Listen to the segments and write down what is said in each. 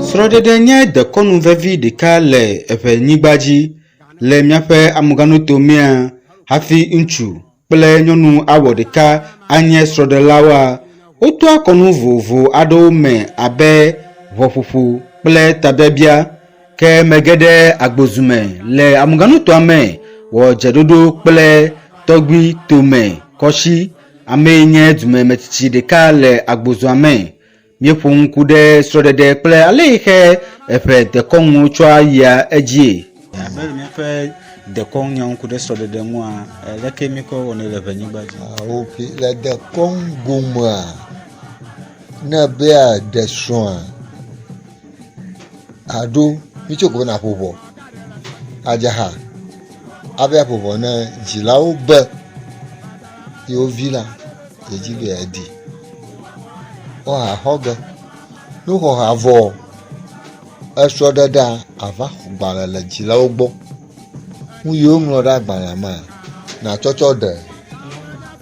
Srɔ̃ɖeɖe nye dekɔnu vevi ɖeka le eŋenyigba dzi le míaƒe ameganutomea hafi ŋutsu kple nyɔnu awɔ ɖeka anye srɔ̃ɖelawoa, wotoa kɔnu vovovo aɖewo me abe ʋɔƒoƒo kple tabiabia. Ke mege ɖe agbozu me le ameganutoa me wɔ dzeɖoɖo kple tɔgbui Tome Kɔshi, amee nye dumemetsitsi ɖeka le agbozua me. Míeƒo nu ku ɖe srɔ̃ɖeɖe kple ale yi xe eƒe dekɔnuwo tsɔa yia edzie. Abe le míaƒe dekɔnu nyawo ku ɖe srɔ̃ɖeɖe ŋua, leke míekɔ wɔnɛ le ʋenyigba dzi? Ok, le dekɔnu gomea, ne ebe yeaɖe srɔ̃a, aɖo mítso ko be nàƒo ʋɔ adze ha ava yi ƒo ʋɔ ne dzilawo be yewo vi la yedzi be yeaɖi. Woaha xɔ ge. Ne woxɔ ha vɔ esrɔ̃ɖeɖea ava xɔ gbalẽ le dzilawo gbɔ. Nu yi woŋlɔ ɖe agbalẽa mea, nàtsɔ tsɔ ɖe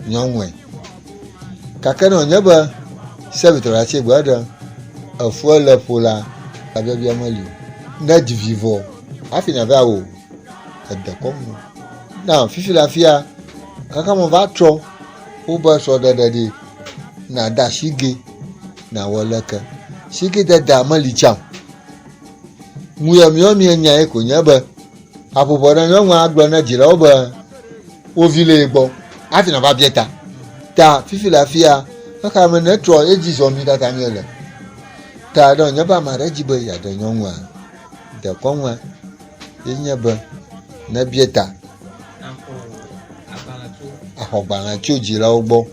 nyɔnue. Gake ne wònye be sevitɔ ɖe asi gbe ɖe efue le ƒo la, tabiabia meli o. Ne edzi vi vɔ hafi nàva wɔ edekɔnu. Na fifi le afia, xexeme va trɔ wobe srɔ̃ɖeɖe ɖi nàde asigɛ nàwɔ leke. Sigɛdedea meli tsã o. Nu ya míawo míenyae ko nye be haƒoƒo ɖe nyɔnua gblɔ na dzilawo be wo vi le ye gbɔ hafi nava bia ta. Ta fifi le afia xexea me netrɔ edzi zɔm mí katã míele. Ta ne wònye be ame aɖe di be yeaɖe nyɔnua, dekɔnua ye nye be nebia ta axɔ agbalẽ tso dzilawo gbɔ.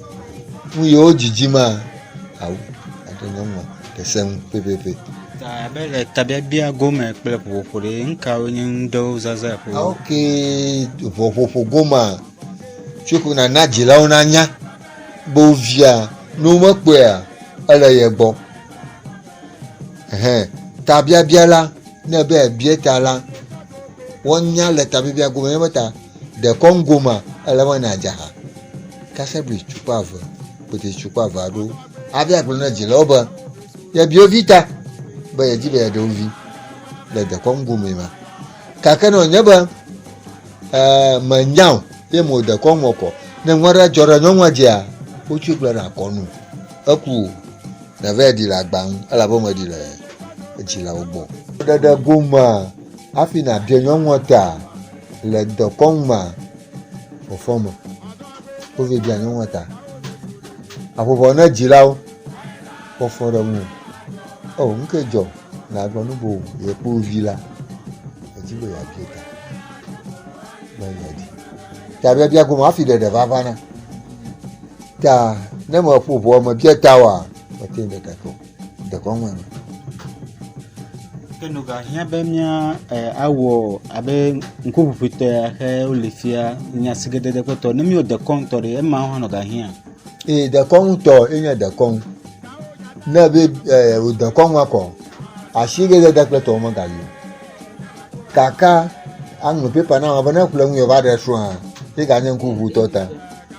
Nu yewo dzidzima awu aɖe nyɔnua ɖe se ŋu pɛpɛpɛ. Ta abe le tabiabia gome kple ʋuƒoƒo ɖe, nu kawoe nye nu ɖewo zazã ƒo? Ok, ʋɔƒoƒo gomea, tso ko nana dzilawo nanya be wo via ne womekpɔea ele ye gbɔ. Ɛhɛn, tabiabia la, ne ebe yebia ta la, woanya le tabiabia gome nye be ta ɖekɔ ŋgomea ele be nàdze ha. Kasebli tukpa eve, kpete tukpa eve aɖewo hafi agblɔ na dzilawo be yebia wo vi ta be yedi be yeaɖe wo vi le dekɔnu gome ma. Gake ne wònye be ee menya o ye mewɔ dekɔnu o kɔ, ne nu aɖe dzɔ ɖe nyɔnua dzia, wotsɔe gblɔ ɖe akɔnu. Eku o, neva yi ɖi le agba ŋu elabe meɖi le edzilawo gbɔ o. Ɖeɖe gomea, hafi nàbia nyɔnua ta le dekɔnu mea, fɔfɔ me wovɛ bia nyɔnua ta. Aƒoƒo ne dzilawo fɔfɔ ɖe ŋu. O, nu ke dzɔ nàgblɔ nu bo yekpɔ vi la, edzi be yeabia ta be yeaɖi. Ta biabia gome hafi ɖeɖe va vana. Ta ne meƒo ʋɔ mebia ta oa, mete ŋu ɖe gake o. Dekɔnu ene. Ke nu gahiã be mía awɔ abe ŋkuʋuʋutɔe xe wole fia nyasigedede ƒe tɔ. Ne míewɔ dekɔnu tɔ ɖe, ema hã nɔ gahiã. Ee, dekɔnu tɔ enye dekɔnu. Ne be wò dekɔnua kɔ, asigedede kple tɔwo megali o. Kaka aŋlɔ pepa na ame be ne ƒle nu yewoava ɖe srɔ̃a, ye ganye ŋkuʋuʋutɔ ta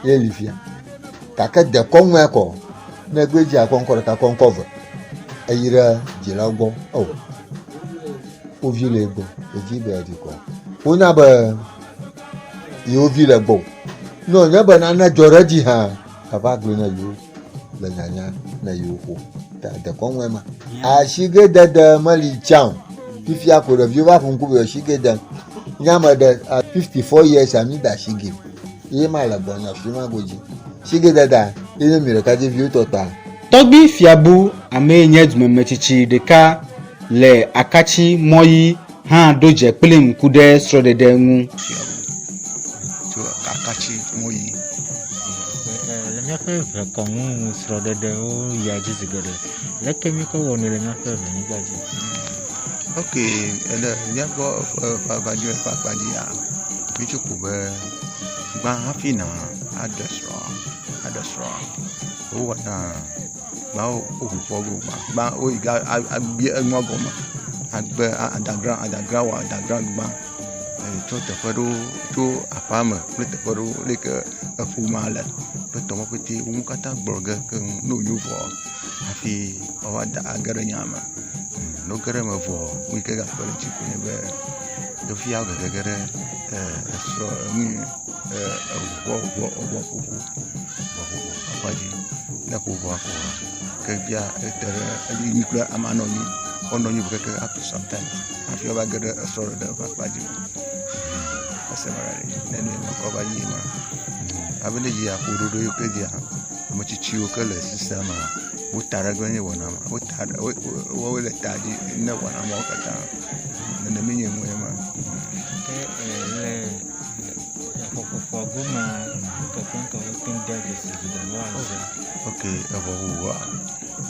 ye li fia. Gake dekɔnua kɔ, ne egbe dzi akɔ ŋkɔ ɖeka kɔ ŋkɔ ve, eyi ɖe dzilawo gbɔ. O, wo vi le egbɔ, edzi be yeaɖi kɔ. Wonya be yewo vi le gbɔ. Ne wònye be nane dzɔ ɖe edzi hã, ava gblɔe na yewo le nyanya na yewo xoxo. Ta dekɔnue ma. Asigedede meli tsã o. Fifia ko ɖeviwo va ƒo ŋku be yewoasige dem. Nye ame ɖe 54 years ami de asige. Ye ma le gbɔnye afi ma godzi. Sigededea ye nye mi ɖekadzeviwo tɔ ta. Tɔgbui Fiabu amee nye dumemetsitsi ɖeka le Akatsi Mɔyi hã ɖo dze kplim ku ɖe srɔ̃ɖeɖe ŋu. Tso Akatsi Mɔyi. Le míaƒe ʋekɔnu nu srɔ̃ɖeɖewo yia edzi zi geɖe. Leke míekɔ wɔnɛ le míaƒe ʋenyigba dzi? Ok, le míagbɔ ƒe ʋe ƒe akpa dzia, míetso ko be gbã hafi na aɖe srɔ̃, aɖe srɔ̃a, wowɔna gbã woƒo ƒu gbã, gbã woyi ga agbie enua gɔme agbe adagra adagra wɔ adagra gbã tso teƒe ɖewo tso aƒea me kple teƒe ɖewo leke eƒomea le kple tɔwo ƒete wo katã gblɔ ge keŋ ne wonyo vɔ hafi woava da age ɖe nya me. Ne woge ɖe eme vɔ, nu yi ke gakpe ɖe eŋuti koe nye be efia wo gege ɖe esrɔ̃ nu eŋu ʋɔ ʋɔ ƒoƒo ʋɔ ƒoƒo akpa dzi. Ne eƒo ʋɔa koa, ke fia ete ɖe edzi kple amea nɔ anyi. Woanɔ anyi keke up to some time hafi woava ge ɖe esrɔ̃ɖeɖe ƒe akpa dzi. Ese me ɖe ne nu kɔ va yi ma. Hafi ne yia ƒo ɖoɖo yi ke dzia, ame tsitsiwo ke le sisia mea, wota ɖe gbe ne wɔna ma. Wota ɖe wo wole ta dzi ne wɔna mawo katã. Nenema nye nue ma. Ke le exɔƒoƒoa gomea, nu ka kple nu ka wote ŋu dea dzesi zi ɖe woazã? Ok, eʋɔʋuʋua,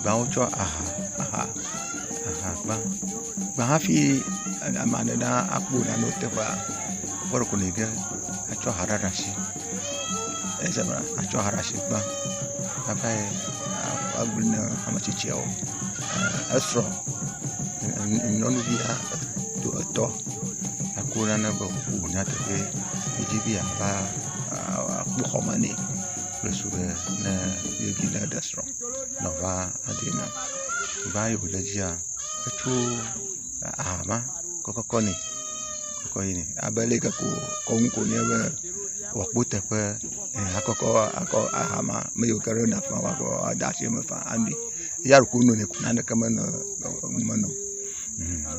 gbã wotsɔ aha, aha, aha gbã. Gbã hafi ame aɖe nakpɔ nanewo teƒea, kpɔ ɖeko nɛ ge atsɔ aha ɖe asi. Eze be atsɔ aha ɖe asi gbã hafi agblɔe na ame tsitsiawo. Esrɔ̃ nyɔnuvia etɔ ako nane be wò nyateƒe yedi be yeava akpɔ xɔme nɛ kple su be ne ye vi neɖe srɔ̃ ne wòava aɖee na. Va yi wòle edzia, etso aha ma kɔkɔkɔ nɛ kɔkɔ yi nɛ abe leke ko kɔnu ko nye be wòakpɔ teƒe akɔkɔ akɔ aha ma me yiwo ke ɖe na faa woakɔ ade asi eme faa anoe. Eya ɖeko nonɛ ko naneke menɔ eme nɛ o.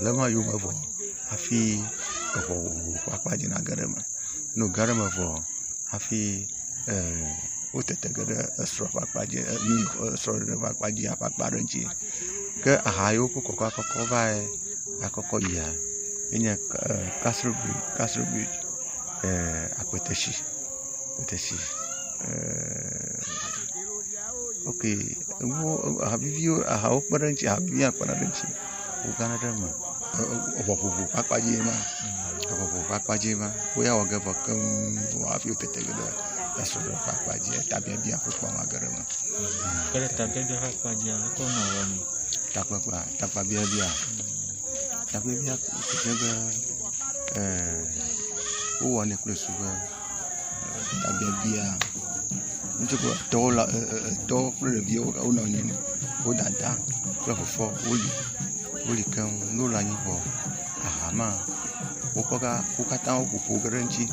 Le ema yome vɔ hafi eŋɔ ʋuʋu ƒe akpa dzi nage ɖe eme. Ne wòge ɖe eme vɔ hafi wotete ge ɖe esrɔ̃ ƒe akpa dzi esrɔ̃ɖeɖe ƒe akpa dzi ƒe akpa ɖe ŋuti. Ke aha yiwo wokɔ kɔkɔ vae akɔkɔ yia enye castle bridge, castle bridge, akpeteshie, akpeteshie ok enuwo aha viviwo ahawo kpe ɖe eŋuti aha vivi hã kpena ɖe eŋuti wogana ɖe eme. Eŋɔ ƒoƒo ƒe akpa dzie ma, eŋɔ ƒoƒo ƒe akpa dzie ma. Wo ya wɔ ge vɔ keŋ vɔ hafi wotete ge ɖe esrɔ̃ɖeɖe ƒe akpa dzi. Tabiabia ƒe kpɔ ma ge ɖe eme. Ke ɖe tabiabia ƒe akpa dzia, leke wonɔ wɔnɛ? Takpekpea, takpabiabia, takpebia ke be wowɔnɛ kple susu be tabiabia ŋutsu kple tɔwo la etɔwo kple ɖeviwo wonɔ anyi, wo dada kple fofoa woli woli keŋ ne wole anyi vɔ aha ma wokɔ va wo katã woƒoƒu ge ɖe eŋuti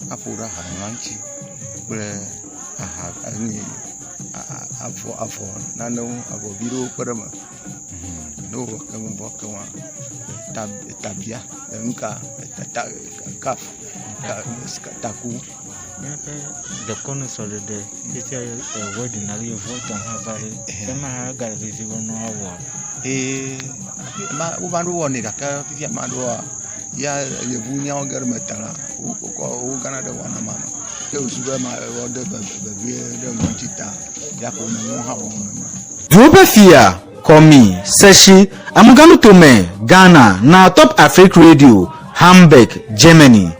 aƒo ɖe aha ma ŋuti kple aha enyi avɔ avɔ nanewo avɔ vi ɖewo kpe ɖe eme. Ne wowɔ keŋ vɔ keŋua ta tabia nuka ta kaf taku. Míaƒe dekɔnu srɔ̃ɖeɖe fifia wedding alo yevuwo tɔ hã va ɖe ema hã egale vevie be nua wɔa? Ee, ma wova ɖo wɔnɛ gake fifia ame aɖewoa ya yevu nyawo ge ɖe eme ta la wokɔ wogana ɖe wɔna ma me. Ke wosu be ma woade vevie ɖe ŋuti ta ya ko nɔnɔewo hã wɔm nenema. Duwo ƒe fia, Kɔmi, Sɛshi, Amuganutome, Ghana, na Top Afrique Radio, Hamburg, Germany.